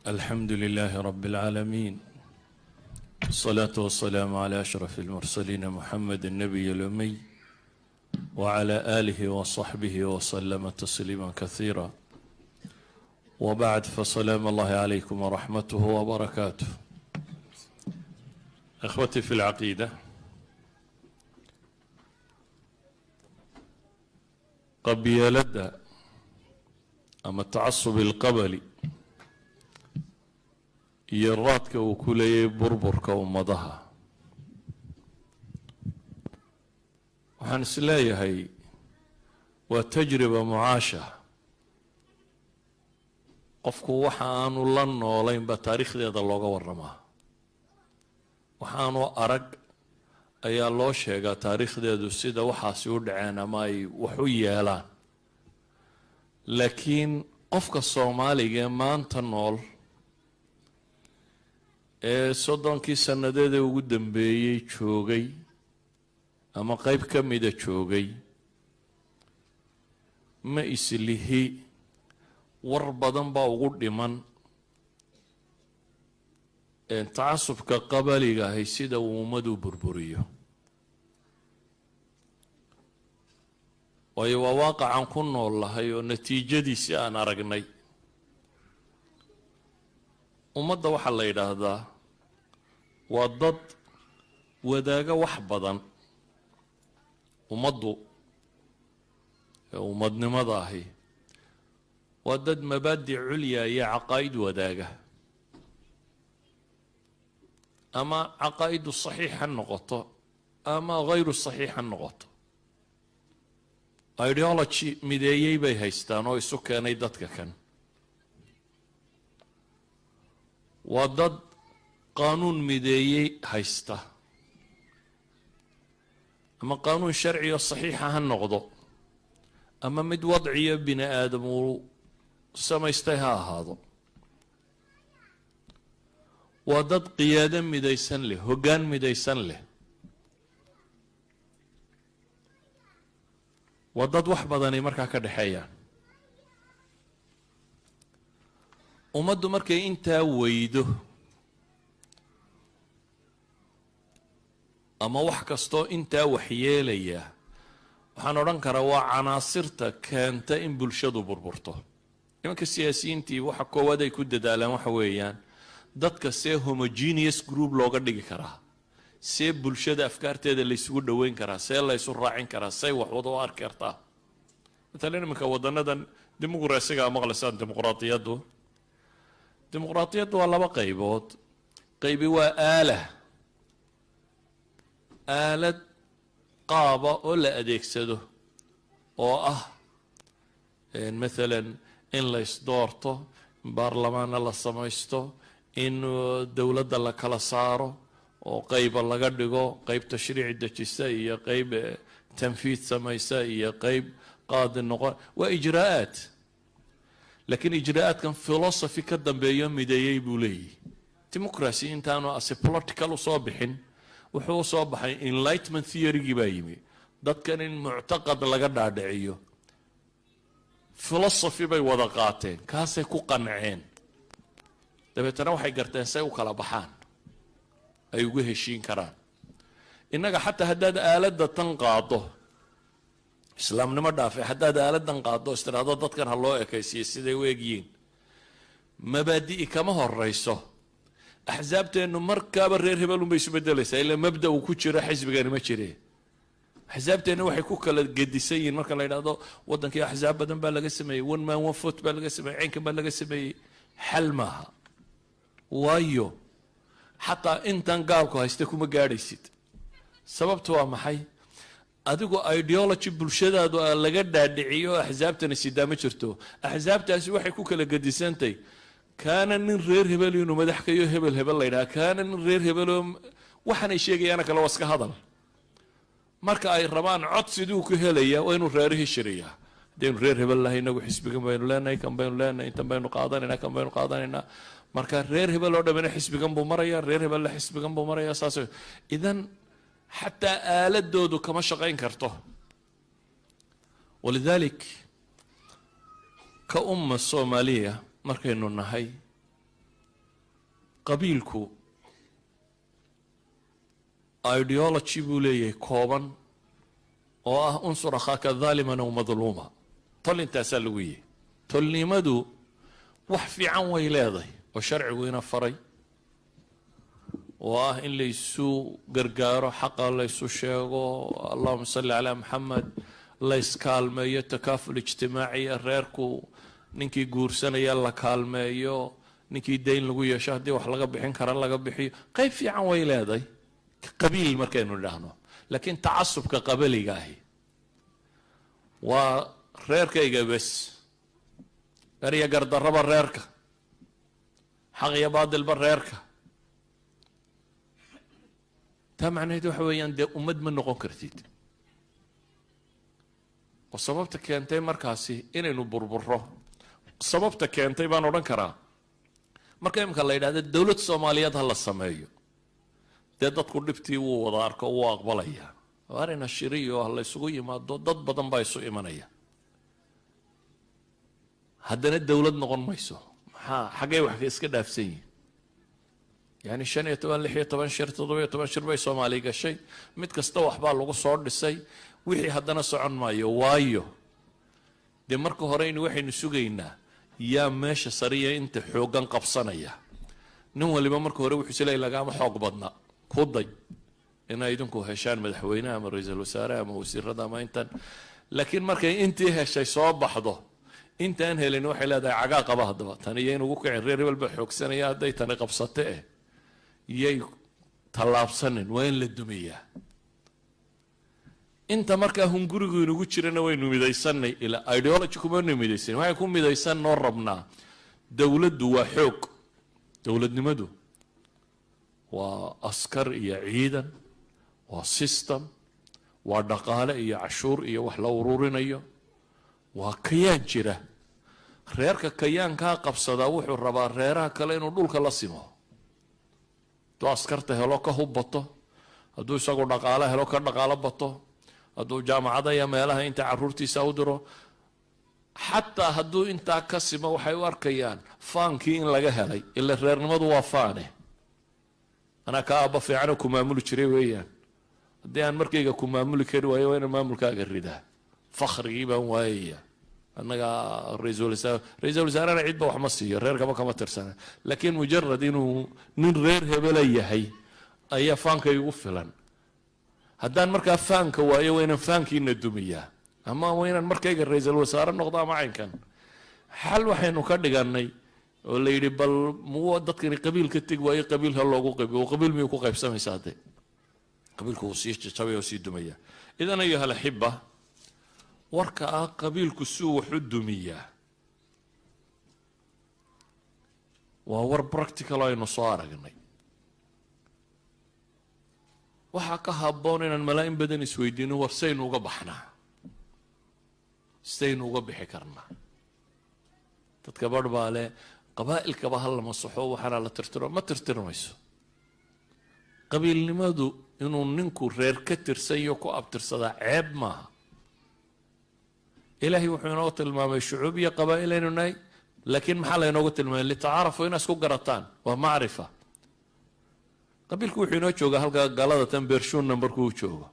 الحمد لله رب العالمين، والصلاة والسلام على أشرف المرسلين، محمد النبي الأمي، وعلى آله وصحبه وسلم تسليما كثيرا، وبعد، فسلام الله عليكم ورحمته وبركاته. إخوتي في العقيدة، qabyaaladda ama tacasub ilqabali iyo raadka uu ku leeyahay burburka ummadaha, waxaan is leeyahay waa tajriba mucaasha. Qofku waxa aanu la noolayn baa taariikhdeeda looga waramaa, waxaanu arag ayaa loo sheegaa taariikhdeedu sida waxaasi u dhaceen ama ay wax u yeelaan. Laakiin qofka Soomaaliga ee maanta nool ee 30kii sannadeed ee ugu dambeeyey joogay ama qeyb ka mida joogay, ma islihi war badan baa ugu dhiman tacasubka qabaliga ahi sida uu ummadu burburiyo. Waayo, waa waaqacan ku nool lahay oo natiijadiisi aan aragnay. Ummadda waxaa la yidhaahdaa waa dad wadaaga wax badan. Ummaddu ee ummadnimada ahi waa dad mabaadi culya iyo caqaa'id wadaaga, ama caqaa'idu saxiix ha noqoto ama hayru saxiix ha noqoto. Ideology mideeyey bay haystaan oo isu keenay dadka kan. Waa dad qaanuun mideeyey haysta, ama qaanuun sharci oo saxiixa ha noqdo ama mid wadciyo bini aadam uu samaystay ha ahaado. Waa dad qiyaado midaysan leh, hoggaan midaysan leh. Waa dad wax badanay markaa ka dhexeeyaan. Ummaddu markay intaa weydo ama wax kastoo intaa waxyeelaya, waxaan odhan karaa waa canaasirta keenta in bulshadu burburto. Nimanka siyaasiyiintii waxa koowaad ay ku dadaalaan waxa weeyaan dadka see homogeneous group looga dhigi karaa, see bulshada afkaarteeda laysugu dhoweyn karaa, see laysu raacin karaa, say wax wada u arki kartaa. Matalan, iminka wadanadan dimuqraasiga maqlaysaan, dimuqraadiyaddu waa laba qaybood. Qaybi waa aala, aalad qaaba oo la adeegsado, oo ah mathalan in la isdoorto, in baarlamaanna la samaysto, in dowladda la kala saaro oo qayba laga dhigo, qeyb tashriic dejisa iyo qeyb tanfiid samaysa iyo qeyb qaadi noqon. Waa ijraa'aat, laakiin ijraa'aadkan philosophy ka dambeeyo mideeyey buu leeyahy. Democracy intaanu ase political usoo bixin, wuxuu usoo baxay Enlightenment theorygii baa yimi. Dadkan in muctaqad laga dhaadhiciyo, philosophy bay wada qaateen, kaasay ku qanceen. Dabeetana waxay garteen say u kala baxaan, ay ugu heshiin karaan. Innaga xataa haddaad aaladda tan qaado, islaamnimo dhaafe, haddaad aaladan qaado, istiraado dadkan ha loo ekaysiiyo siday u egyihiin, mabaadi'i kama horeyso. Axsaabteennu markaaba reer hebel unbay isu bedelaysaa, ilaa mabda uu ku jiro xisbigani ma jire. Axsaabteenna waxay ku kala gedisan yihiin marka la yidhahdo waddankii axsaab badan baa laga sameeyey, one man one vote baa laga sameeyey, caynkan baa laga sameeyey. Xal maaha, waayo xataa intan gaalku haysta kuma gaadhaysid. Sababtu waa maxay? Adigu ideology bulshadaadu laga dhaadhiciyo oo axsaabtani sidaa ma jirto. Axsaabtaasi waxay ku kala gedisantay kaana nin reer hebel inuu madax kayo, hebel hebel la yidhaha, kaana nin reer hebeloo waxaanay sheegayaana kale waa iska hadal. Marka ay rabaan cod siduu ku helaya, waa inuu reerihii shiriyaa. Haddaynu reer hebel lahay, inagu xisbigan baynu leenahay, kan baynu leenahay, intan baynu qaadanayna, kan baynu qaadanaynaa. Marka reer hebel oo dhamina xisbigan buu maraya, reer hebella xisbigan buu maraya, saas. Idan xataa aaladoodu kama shaqayn karto. Walidalik, ka umma Soomaaliya markaynu nahay, Qabiilku ideology buu leeyahay kooban oo ah unsur akhaaka daaliman aw madluuma. Tol intaasaa lagu yihi. Tolnimadu wax fiican way leedahay oo sharcigu ina faray, oo ah in laysu gargaaro, xaqa laysu sheego, allahuma salli calaa Maxamed, layskaalmeeyo, takaaful ijtimaaciya, reerku ninkii guursanaya la kaalmeeyo, ninkii dayn lagu yeesho haddii wax laga bixin kara laga bixiyo. Qayb fiican way leedahay qabiil markaynu idhaahno, laakiin tacasubka qabaliga ahi waa reerkayga bes, garya gardarraba reerka, xaq iyo baadilba reerka. Taa macnaheed waxa weeyaan dee ummad ma noqon kartid, oo sababta keentay markaasi inaynu burburro, sababta keentay baan odhan karaa, marka imika la yidhahdo dowlad Soomaaliyeed ha la sameeyo, dee dadku dhibtii wuu wada arko, wuu aqbalaya. Arina shiriyo ha la ysugu yimaado, dad badan baa isu imanaya, haddana dowlad noqon mayso. Maxaa xaggay wax iska dhaafsan yihin? Yani 15, 16 shir, 17 shir bay Soomaali gashay, mid kasta waxbaa lagu soo dhisay, wixii haddana socon maayo. Waayo, dee marka horeynu waxaynu sugaynaa yaa meesha sariya inta xooggan qabsanaya. Nin waliba marka hore wuxuu isleeyay lagaama xoog badna, ku day inay idinku heshaan madaxweyneha ama ra-iisul wasaaraha ama wasiirada ama intan. Laakiin markay intii heshay soo baxdo, intaan helin waxay leedahay cagaa qaba. Haddaba tan iyo inugu kicin, reer hebel baa xoogsanaya, hadday tani qabsate eh yay tallaabsanin, waa in la dumiyaa. Inta markaa hungurigu inugu jirana waynu midaysanay, ilaa ideology kumanu midaysan, waxay ku midaysan noo rabnaa. Dowladdu waa xoog, dowladnimadu waa askar iyo ciidan, waa system, waa dhaqaale iyo cashuur iyo wax la ururinayo, waa kayaan jira. Reerka kayaankaa qabsadaa wuxuu rabaa reeraha kale inuu dhulka la simo. Hadduu askarta helo ka hub bato, hadduu isagu dhaqaalo helo ka dhaqaalo bato, hadduu jaamacada iyo meelaha inta caruurtiisa u diro, xataa hadduu intaa ka simo, waxay u arkayaan faankii in laga helay. Ila reernimadu waa faane, anaa ka aabba fiicanoo ku maamuli jiray weeyaan. Haddii aan markayga ku maamuli kari waayo, waa inaan maamulkaaga ridaa, fakhrigii baan waayaya. Annaga ra-iisul wasaare, ra-iisul wasaarena cidba wax ma siiyo, reerkaba kama tirsana, laakiin mujarad inuu nin reer hebela yahay ayaa faanka igu filan. Haddaan markaa faanka waayo, waa inaan faankiina dumiyaa, ama waa inaan markayga ra-iisul wasaare noqdo ama caynkan. Xal waxaynu ka dhiganay oo la yidhi bal muwa dadkani qabiil ka tegi waayo, qabiilka loogu qaybiyo. Oo qabiil miyuu ku qaybsamaysaa? De qabiilku wuu sii jajabaya oo sii dumaya. Idan, ayuha alaxiba, warka ah qabiilku suu wax u dumiyaa waa war practical aynu soo aragnay. Waxaa ka habboon inaan malaa-in badan isweydiino: war saynu uga baxnaa, sidaynu uga bixi karnaa? Dadka barh baa leh qabaa'ilkaba ha la masaxo, waxaana la tirtiro. Ma tirtirmayso qabiilnimadu. Inuu ninku reer ka tirsanyo ku abtirsadaa ceeb maaha. Ilaahay wuxuu inoo tilmaamay shucuub iyo qabaa'il aynu nahay, laakiin maxaa laynoogu tilmaamay? Litacaarafu, inaa isku garataan, waa macrifa. Qabiilku wuxuu inoo joogaa halka galada tan personal numberku u joogo.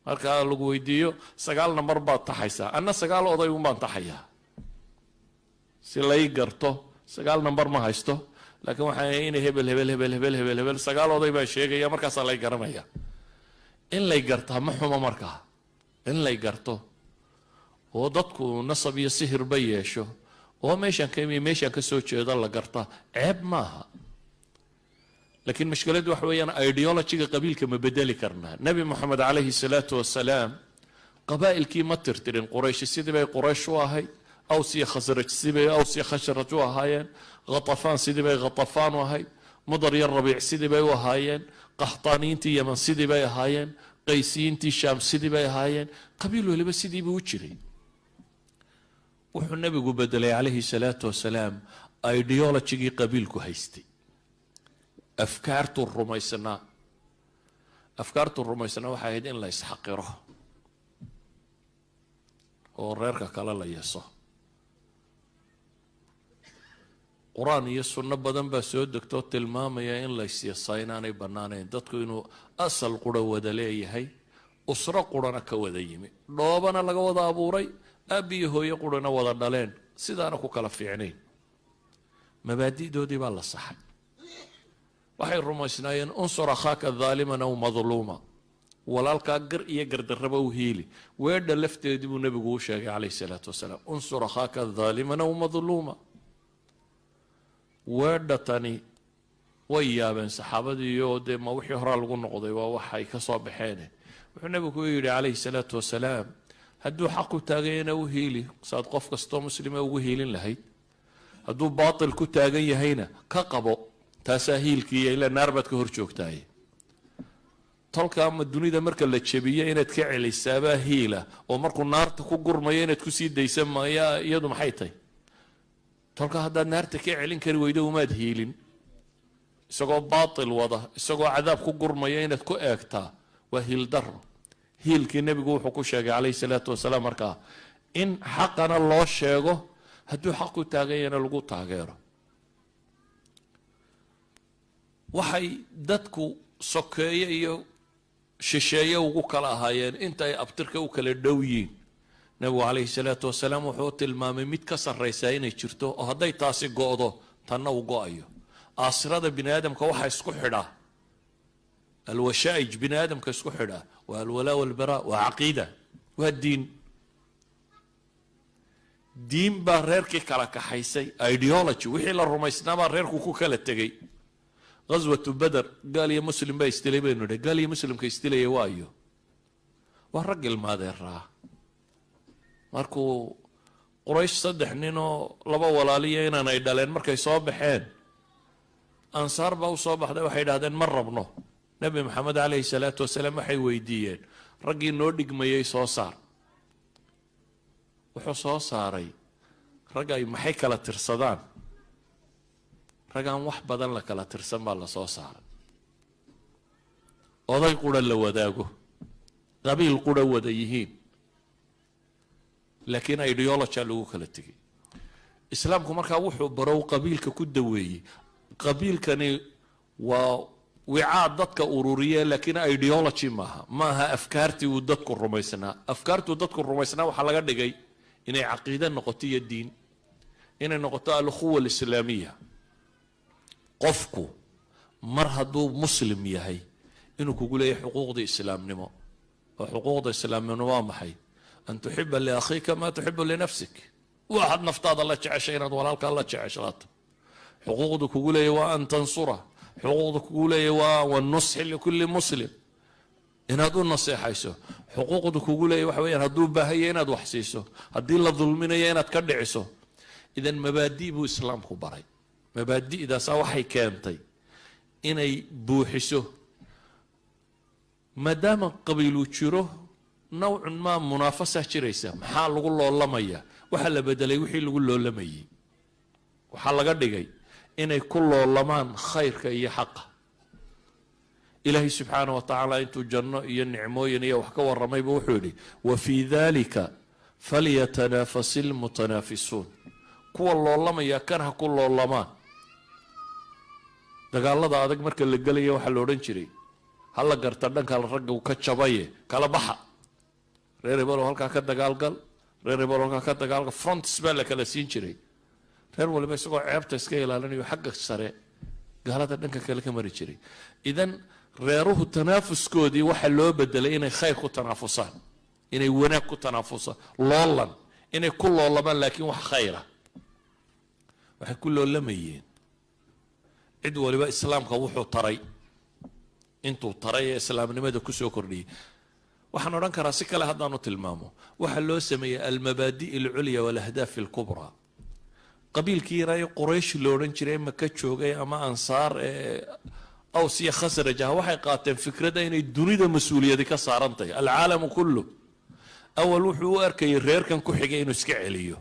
Marka lagu weydiiyo 9 number baad taxaysaa, anna 9 oday un baan taxayaa si lay garto. 9 number ma haysto, laakiin waxaa inay hebel hebel hebel hebel hebel hebel, 9 oday baan sheegaya, markaasaa lay garanaya. In lay gartaa ma xumo. Markaa in lay garto oo dadku nasab iyo sihirba yeesho oo meeshaan ka imi, meeshaan ka soo jeedo la gartaa ceeb maaha. Laakiin mashkiladdu waxa weeyaan ideologyga qabiilka ma bedeli karnaa? Nebi Moxamed calayhi salaatu wasalaam qabaa'ilkii ma tirtirin. Qurayshi sidii bay Quraysh u ahayd, Aws iyo Khasraj sidii bay Aws iyo Khasraj u ahaayeen, Khatafaan sidii bay Khatafaan u ahayd, Mudar iyo Rabiic sidii bay u ahaayeen, Qaxtaaniyiintii Yeman sidii bay ahaayeen, Qaysiyiintii Shaam sidii bay ahaayeen. Qabiil waliba sidii buu u jiray. Wuxuu nebigu bedelay calayhi salaatu wasalaam ideologygii qabiilku haystay, afkaartuu rumaysnaa. Afkaartuu rumaysnaa waxay ahayd in la isxaqiro oo reerka kale la yeeso. Qur-aan iyo sunno badan baa soo degtoo tilmaamaya in laysyasaa inaanay bannaanayn, dadku inuu asal qura wada leeyahay, usro qurana ka wada yimi, dhoobana laga wada abuuray, aabbiyo hooyo qurana wada dhaleen, sidaana ku kala fiicnayn. Mabaadi'doodii baa la saxay. Waxay rumaysnaayeen unsur akhaaka daaliman aw madluuma, walaalkaa gar iyo gardarraba u hiili. Weedha lafteedii buu nebigu u sheegay calayhi salaatu wasalaam: unsur akhaaka daaliman aw madluuma. Weedha tani way yaabeen saxaabadiioo dee, ma wixii horaa lagu noqday? Waa waxay ka soo baxeene. Wuxuu nebigu ku yidhi calayhi salaatu wasalaam: hadduu xaq ku taaganyana u hiili, saad qof kastoo muslima ugu hiilin lahayd. Hadduu baatil ku taagan yahayna ka qabo. Taasaa hiilkiiya, ilaa naar baad ka hor joogtaaye. Tolka ama dunida marka la jebiyo inaad ka celisaabaa hiila, oo markuu naarta ku gurmayo inaad kusii daysa maya. Iyadu maxay tahay? Tolka haddaad naarta ka celin kari weydo, umaad hiilin. Isagoo baatil wada, isagoo cadaab ku gurmaya inaad ku eegtaa waa hiildaro. Hiilkii nebigu wuxuu ku sheegay calayhi salaatu wasalaam markaa in xaqana loo sheego, hadduu xaq ku taaganyana lagu taageero. Waxay dadku sokeeye iyo shisheeye ugu kala ahaayeen inta ay abtirka u kala dhow yihiin, nebigu calayhi salaatu wasalaam wuxuu tilmaamay mid ka sarraysaa inay jirto, oo hadday taasi go'do tanna uu go'ayo. Aasirada bini aadamka waxaa isku xidhaa, alwashaa'ij bini aadamka isku xidhaa, waa alwalaa walbaraa, waa caqiida, waa diin. Diin baa reerkii kala kaxaysay, ideology wixii la rumaysnaa baa reerku ku kala tegey. Ghaswatu Beder gaal iyo muslim baa isdilay baynu nidhi. Gaal iyo muslimka isdilaya waayo waa rag ilmaadeeraa. Markuu Quraysh saddex ninoo laba walaaliya inaan ay dhaleen markay soo baxeen, Ansaar baa u soo baxday. Waxay idhahdeen: "Ma rabno Nebi Maxamed calayhi salaatu wasalaam." Waxay weydiiyeen: "Raggii noo dhigmayay soo saar." Wuxuu soo saaray rag ay maxay kala tirsadaan? Rag aan wax badan la kala tirsan baa la soo saaray, oday qura la wadaago, qabiil qura wada yihiin, laakiin ideology lagu kala tegay. Islaamku markaa wuxuu barow qabiilka ku daweeyey. Qabiilkani waa wicaa dadka ururiye, laakiin ideology maaha, maaha afkaartii uu dadku rumaysnaa. Afkaartuu dadku rumaysnaa waxaa laga dhigay inay caqiide noqoto iyo diin inay noqoto, alukhuwa alislaamiya. Qofku mar hadduu muslim yahay inuu kugu leeyahay xuquuqda islaamnimo. Oo xuquuqda islaamnimo waa maxay? An tuxiba liakhiika maa tuxibu linafsik. Waxaad naftaada la jeceshay inaad walaalkaa la jeceshlaato. Xuquuqda kugu leeyahy waa an tansura. Xuquuqda kugu leeyahy waa wanusxi likulli muslim, inaad u naseexayso. Xuquuqda kugu leeyahy waxa weyaan hadduu baahaya inaad wax siiso, haddii la dulminayo inaad ka dhiciso. Idan mabaadi buu islaamku baray. Mabaadi'daasaa waxay keentay inay buuxiso. Maadaama qabiilu jiro, nawcun maa munaafasaa jiraysa. Maxaa lagu loolamaya? Waxaa la bedelay wixii lagu loolamayey. Waxaa laga dhigay inay ku loolamaan khayrka iyo xaqa. Ilaahay subxaana wa tacaala intuu janno iyo nicmooyin iyo wax ka warramayba, wuxuu yidhi: wa fii dalika falyatanaafasi lmutanaafisuun. Kuwa loolamaya kan ha ku loolamaan. Dagaalada adag marka la gelaya waxaa la odhan jiray: ha la garta dhanka ragga ka jabaye, kala baxa. Reer hebelo halkaa ka dagaalgal, reer hebelo halkaa ka dagaalgal. Fronts baa la kala siin jiray. Reer waliba isagoo ceebta iska ilaalinayo xagga sare gaalada dhanka kale ka mari jiray. Idan reeruhu tanaafuskoodii waxaa loo bedelay inay khayr ku tanaafusaan, inay wanaag ku tanaafusaan, loolan inay ku loolamaan, laakiin wax khayra waxay ku loolamayeen. Cid waliba islaamka wuxuu taray, intuu taray ee islaamnimada kusoo kordhiyey. Waxaan odhan karaa, si kale haddaanu tilmaamo, waxaa loo sameeyey almabaadi' alculya walahdaaf alkubraa. Qabiilkii yaraa ee Quraysh lo odhan jiray Maka joogay, ama Ansaar ee Aws iyo Khasraj ah, waxay qaateen fikradda inay dunida mas-uuliyadi ka saaran tahay, alcaalamu kullu. Awal wuxuu u arkayay reerkan ku xigay inuu iska celiyo.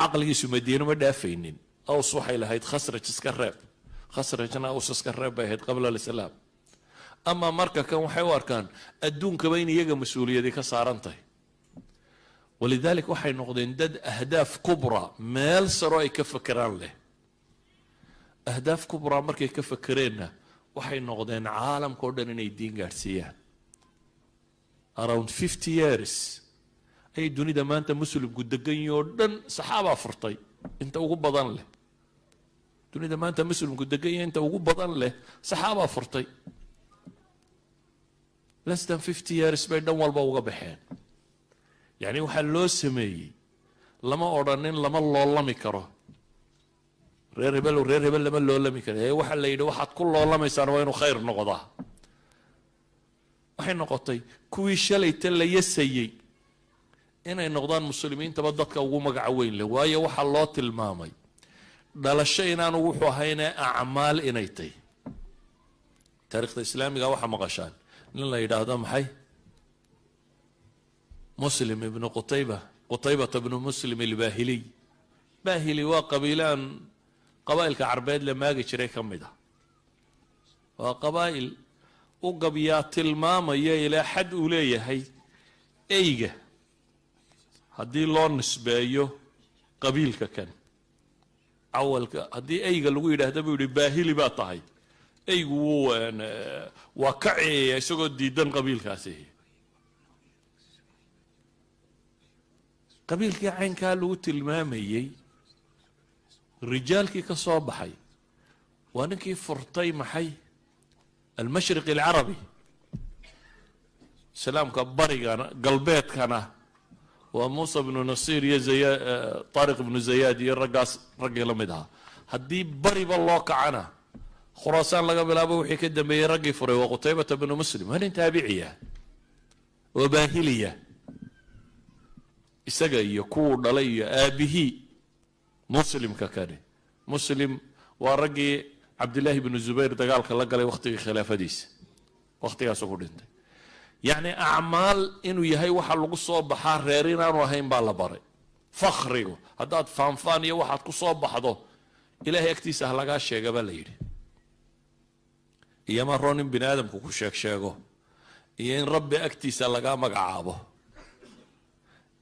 Caqligiisu Madiino ma dhaafaynin. Aws waxay lahayd: "Khasraj iska reeb." Khasrajna Aws iska reeb bay ahayd qabla alislaam. Ama marka kan waxay u arkaan adduunkaba in iyaga mas-uuliyadi ka saaran tahay. ولذلك waxay noqdeen dad أهداف كبرى, meel saro ay ka fakeraan leh. أهداف كبرى markay ka fakereenna, waxay noqdeen caalamka o dhan inay diin gaadhsiiyaan. Around 50 years ayay dunida maanta Muslimku degan yihi oo dhan saxaabaa furtay. Inta ugu badan leh dunida maanta Muslimku degan yahay, inta ugu badan leh saxaabaa furtay. Less than 50 years bay dhan walba uga baxeen. Yacni waxaa loo sameeyey, lama odhanin lama loolami karo reer hebel, reer hebel lama loolami karo, ee waxaa la yidhi waxaad ku loolamaysaan waa inuu khayr noqdaa. Waxay noqotay kuwii shalayta la yasayey inay noqdaan Muslimiintaba dadka ugu magaca weyn leh, waayo waxaa loo tilmaamay dhalasho inaanu wuxuu ahayne acmaal inay tahy. Taarikhda Islaamiga waxaa maqashaan nin la yidhaahdo maxay, Muslim ibnu Qutayba, Qutaybata bnu Muslim Ilbaahiliy. Baahili waa qabiilaan qabaa'ilka Carbeed la maagi jiray ka mid ah. Waa qabaa'il u gabyaa tilmaamaya ilaa xad uu leeyahay eyga haddii loo nisbeeyo qabiilka kan cawalka, haddii eyga lagu yidhaahda, buu yidhi, "Baahili baa tahay," eygu wuu waa ka ceeya isagoo diidan qabiilkaasi. Qabiilkii caynkaa lagu tilmaamayey, rijaalkii ka soo baxay waa ninkii furtay maxay, المشرق العربي, islaamka barigana galbeedkana waa Muusa bnu Nasiir iyo zaya Taariq ibnu Zayaad iyo raggaas, raggii la mid ahaa. Haddii bariba loo kacana, Khuraasaan laga bilaabo wixii ka dambeeyey raggii furay waa Qutaybata bnu Muslim. Waa nin taabiciya oo baahiliya, isaga iyo kuwuu dhalay iyo aabihii Muslimka kani. Muslim waa raggii Cabdillaahi bnu Zubayr dagaalka la galay wakhtigii khilaafadiisa, wakhtigaasu ku dhintay. Yacni acmaal inuu yahay waxa lagu soo baxaa, reer inaanu ahayn baa la baray. Fakhrigu haddaad faanfaan iyo waxaad ku soo baxdo, Ilaahay agtiisa ha lagaa sheega baa la yidhi. Iyoma roon in bini aadamku ku sheeg sheego iyo in Rabbi agtiisa lagaa magacaabo?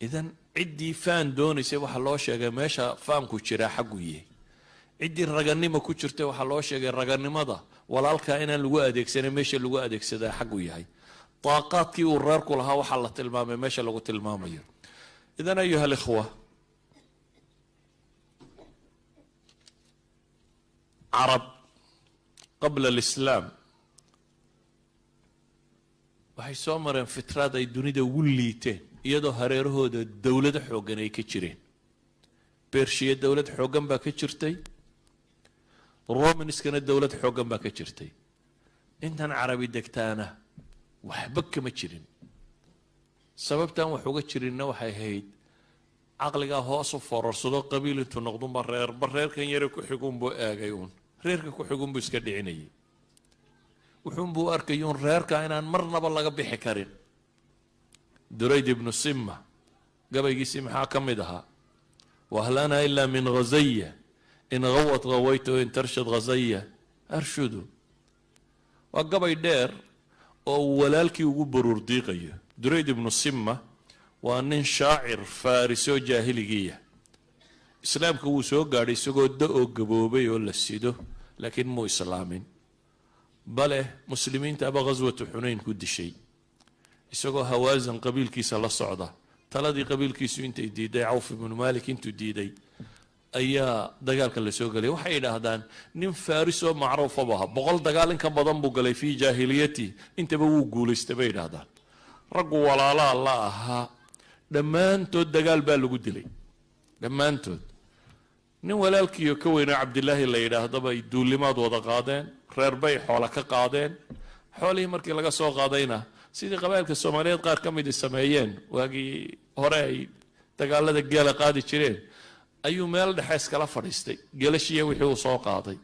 Idan ciddii faan doonaysay waxaa loo sheegay meesha faanku jiraa xaggu yahay. Ciddii raganimo ku jirtay waxaa loo sheegay raganimada walaalkaa inaan lagu adeegsanin, meesha lagu adeegsadaa xaggu yahay. Daaqaadkii uu reerku lahaa waxaa la tilmaamay meesha lagu tilmaamayo. إذن أيها الإخوة, Carab قبل الإسلام waxay soo mareen fitraad ay dunida ugu liiteen, iyadoo hareerahooda dowlado xooggan ay ka jireen. Bershiya dowlad xooggan baa ka jirtay, Romanskana dowlad xooggan baa ka jirtay. Intan Carabi degtaana waxba kama jirin. Sababtan wax uga jirinna waxay ahayd caqligaa hoos u fororsado. Qabiil intuu noqdunba reerba reerkan yare ku xigunbuu eegay uun, reerka ku xigunbuu iska dhicinayay, wuxuunbuu arkay uun reerka inaan marnaba laga bixi karin. Durayd ibnu Sima gabaygiisii maxaa ka mid ahaa? وهل أنا إلا من غزية إن غوت غويت وإن ترشد غزية أرشد. Waa gabay dheer oo uu walaalkii ugu baruur diiqayo. Durayd ibnu Sima waa nin shaacir Farisoo jaahiligiiya. Islaamka wuu soo gaadhay isagoo da oo gaboobay oo la sido, laakiin muu islaamin, bale Muslimiinta aba Ghaswatu Xunayn ku dishay isagoo Hawaasan qabiilkiisa la socda. Taladii qabiilkiisu intay diiday, Cawf ibnu Malik intuu diiday, ayaa dagaalka la soo gelay. Waxay yidhaahdaan nin faris oo macruufa bu ahaa, 100 dagaal in ka badan buu galay في جاهليته, intaba wuu guulaystay bay yidhaahdaan. Raggu walaalaa la ahaa dhammaantood dagaal baa lagu dilay dhammaantood. Nin walaalkiiyo ka weynaa, Cabdilaahi la yidhaahdo, bay duulimaad wada qaadeen. Reer bay xoola ka qaadeen. Xoolihii markii laga soo qaadayna, sidii qabaa'ilka Soomaaliyeed qaar ka midi sameeyeen waagii hore ay dagaalada geela qaadi jireen, ayuu meel dhexe iskala fadhiistay geelashiiya wixii uu soo qaaday.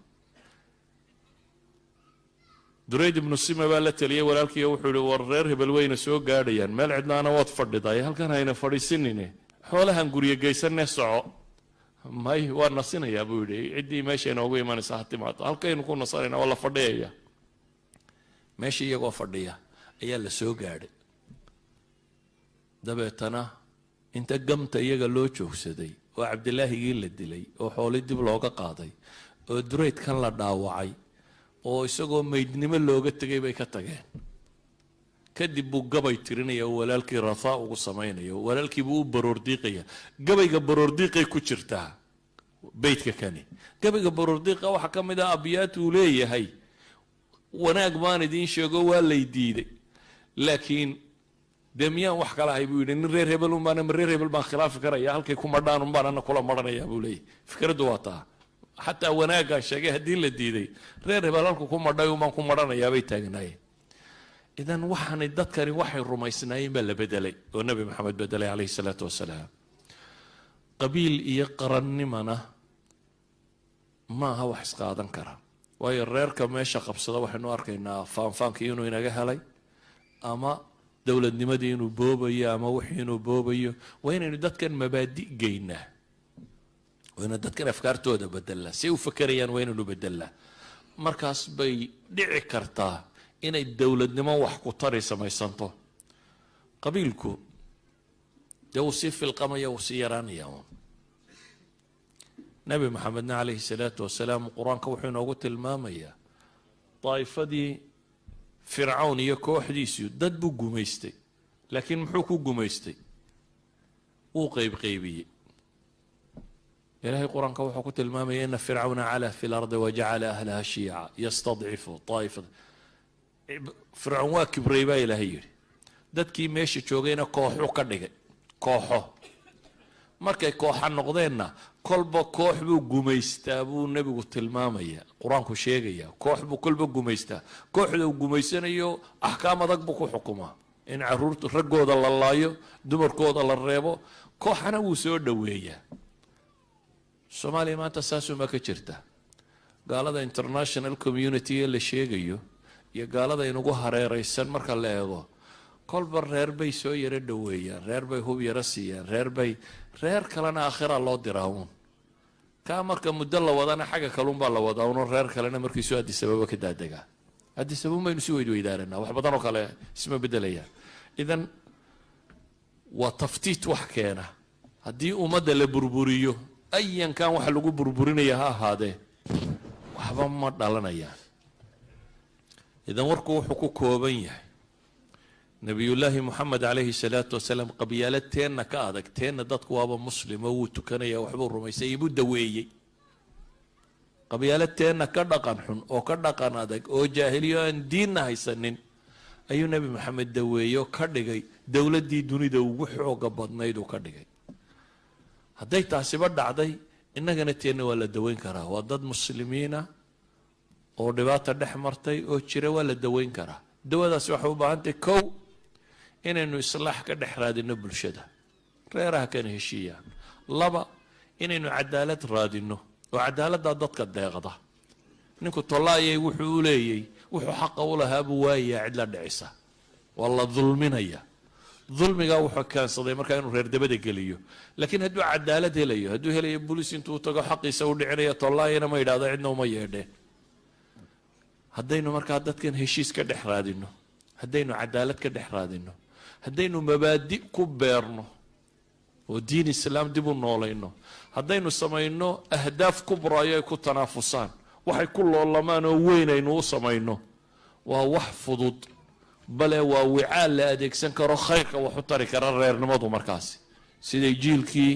Durayd ibnu Sima baa la teliyey walaalkiiyo wuxuu yihi, "War reer hebel weyna soo gaadhayaan, meel cidlaana waad fadhiday, halkan hayna fadhiisinine, xoolahan guryo geysanne, soco." "May, waa nasinayaa," buu yidhi. "Ciddii meesha inoogu imanaysa ha timaado, halkaynu ku nasanayna, waa la fadhiyaya." Meesha iyagoo fadhiya ayaa la soo gaadhay. Dabeetana Inta gamta iyaga loo joogsaday oo Cabdilaahigii la dilay oo xooli dib looga qaaday oo Duraydkan la dhaawacay oo isagoo meydnimo looga tegay bay ka tageen. Kadib buu gabay tirinaya oo walaalkii rathaa ugu samaynayo, walaalkii buu u baroordiiqaya. Gabayga baroordiiqay ku jirtaa beytka kani. Gabayga baroordiiqa waxaa ka mid ah abyaat uu leeyahay: "Wanaag baan idiin sheego, waa lay diiday, laakiin dee miyaan wax kala ahay?" buu yidhi. "Nin reer hebel un baan, reer hebel baan khilaafi karaya? Halkay ku madhaan un baan ana kula marhanaya," buu leeyahy. Fikraddu waa taa. Xataa wanaaggaan sheegay haddii la diiday, reer hebel halku ku madhay un baan ku marhanayaa bay taagnaayeen. Idan waxaanay dadkani waxay rumaysnaayeen baa la bedelay oo Nebi Maxamed bedelay, calayhi salaatu wasalaam. Qabiil iyo qarannimana ma aha wax isqaadan kara, waayo reerka meesha qabsada waxaynu arkaynaa faanfaankii inuu inaga helay ama dowladnimadii inuu boobayo ama wixii inuu boobayo. Waa inaynu dadkan mabaadi geynaa, waa inaynu dadkan afkaartooda bedelnaa, say u fakerayaan waa inaynu bedelnaa. Markaas bay dhici kartaa inay dowladnimo wax ku tari samaysanto. Qabiilku dee wuu sii filqamaya, wuu sii yaraanaya uun. Nebi Maxamedna, calayhi salaatu wasalaam, Qur-aanka wuxuu inoogu tilmaamayaa daa'ifadii Fircawn iyo kooxdiisu dad buu gumaystay, laakiin muxuu ku gumaystay? Wuu qeybqeybiyey. Ilahay Qur-aanka wuxuu ku tilmaamaya: إن فرعون علا في الأرض وجعل أهلها شيعا يستضعف طائفة. Fircawn waa kibray baa Ilaahay yidhi, dadkii meesha joogayna kooxu ka dhigay. Kooxo markay kooxa noqdeenna, kolba koox buu gumaystaa buu nebigu tilmaamaya, Qur-aanku sheegaya. Koox buu kolba gumaystaa. Kooxda uu gumaysanayo axkaam adag buu ku xukumaa, in caruurta raggooda la laayo, dumarkooda la reebo. Kooxana wuu soo dhoweeyaa. Soomaaliya maanta saasumaa ka jirta. Gaalada international community ee la sheegayo iyo gaalada inugu hareeraysan marka la eego, kolba reer bay soo yaro dhoweeyaan, reer bay hub yaro siiyaan, reer bay, reer kalena aakhira loo diraa uun. Kaa marka muddo la wadana, xagga kalunbaa la wadaa uno, reer kalena markiisu Addis Ababa ka daadegaa. Addis Ababa baynu si weydweydaaranaa, wax badan oo kale isma bedelayaan. Idan waa taftiit wax keena. Haddii ummadda la burburiyo, ayankan waxa lagu burburinaya ha ahaadee, waxba ma dhalanayaan. Idan warku wuxuu ku kooban yahay: Nabiyullaahi Moxamed, calayhi salaatu wasalaam, qabyaalo teenna ka adag, teenna dadku waaba muslimo, wuu tukanaya, waxbuu rumaysay, ibuu daweeyey. Qabyaalo teenna ka dhaqan xun oo ka dhaqan adag oo jaahiliyo aan diinna haysanin ayuu Nebi Maxamed daweeye oo ka dhigay dowladdii dunida ugu xooga badnayd uu ka dhigay. Hadday taasiba dhacday, innagana teenna waa la daweyn karaa. Waa dad muslimiina oo dhibaata dhex martay oo jira, waa la daweyn karaa. Dawadaasi waxay u baahantahy, kow, inaynu islaax ka dhex raadino bulshada, reeraha kana heshiiyaan. Laba, inaynu cadaalad raadino oo cadaaladdaa dadka deeqda. Ninku tollaayay wuxuu u leeyay, wuxuu xaqa u lahaa buu waayayaa, cid la dhicisa, waa la dulminaya. Dulmigaa wuxuu keensaday markaa inuu reer dabada geliyo. Laakiin hadduu cadaalad helayo, hadduu helayo bolis intuu tago xaqiisa u dhicinaya, tollaayana ma yidhahdo, cidna uma yeedheen. Haddaynu markaa dadkan heshiis ka dhex raadino, haddaynu cadaalad ka dhex raadino, haddaynu mabaadi ku beerno oo diin islaam dib u noolayno, haddaynu samayno ahdaaf kubraayo ay ku tanaafusaan, waxay ku loolamaan oo weyn aynu u samayno, waa wax fudud, bale waa wicaal la adeegsan karo, khayrka wax u tari kara reernimadu. Markaasi siday jiilkii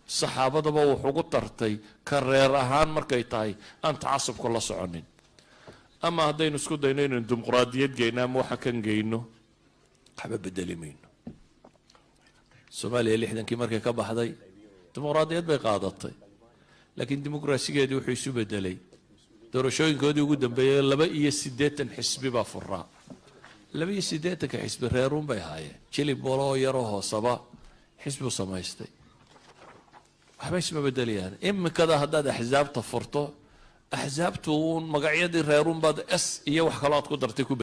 saxaabadaba wax ugu tartay ka reer ahaan markay tahay aan tacasubka la soconin. Ama haddaynu isku dayno inaynu dimuqraadiyad geyno ama waxa kan geyno, waxba bedeli mayno. Soomaaliya 60-kii markay ka baxday dimuqraadiyad bay qaadatay, laakiin dimuqraasigeedii wuxuu isu bedelay doorashooyinkoodii ugu dambeeyey 82 xisbi baa furaa. 82-ka xisbi reeruun bay ahaayeen, jilib waloo yaroo hoosaba xisbu samaystay. Waxba isma bedelayaan. Imikada haddaad axsaabta furto, axsaabtu uun magacyadii reerun baad s iyo wax kaloo aad ku dartay ku.